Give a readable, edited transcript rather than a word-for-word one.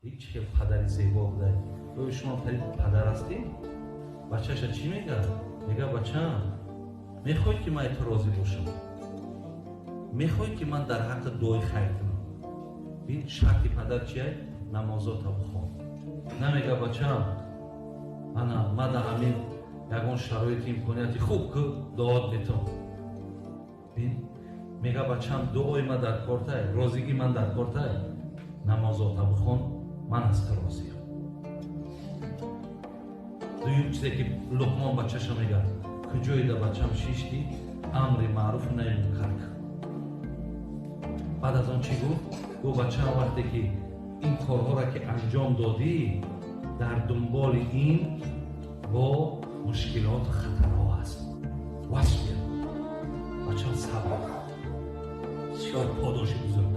Ҳеҷ хел падари зебо будай. Ё шумо падар ҳастӣ? Бачаша чӣ мега? Мега: «Бачам, мехоҳӣ, ки ман ту розӣ бошам? Мехоҳӣ, ки ман дар ҳаққи дуои хайр кунам?» Бин, шарти падар чия? Намозота бихон. Намега: «Бачам, ана ма да ҳамин ягон шароити, имконияти хуб ку, дуот метон». Бин, мега: «Бачам, дуои ма дар кортай, розигӣ ман дар кортай, намозота бихон, ман аз ту розиям». Дуюм чизе, ки Луқмон бачаша мега: «Куҷоида, бачам, шишти, амри маъруфу наҳи мункар кун». Баъд аз он чӣ гуфт? Гуфт: «Бачаам, вақте ки ин корҳоро ки анҷом додӣ, дар дунболи ин бо мушкилоту хатарҳо аст. Васбир, бачам, сабр, бисёр подоши бузург».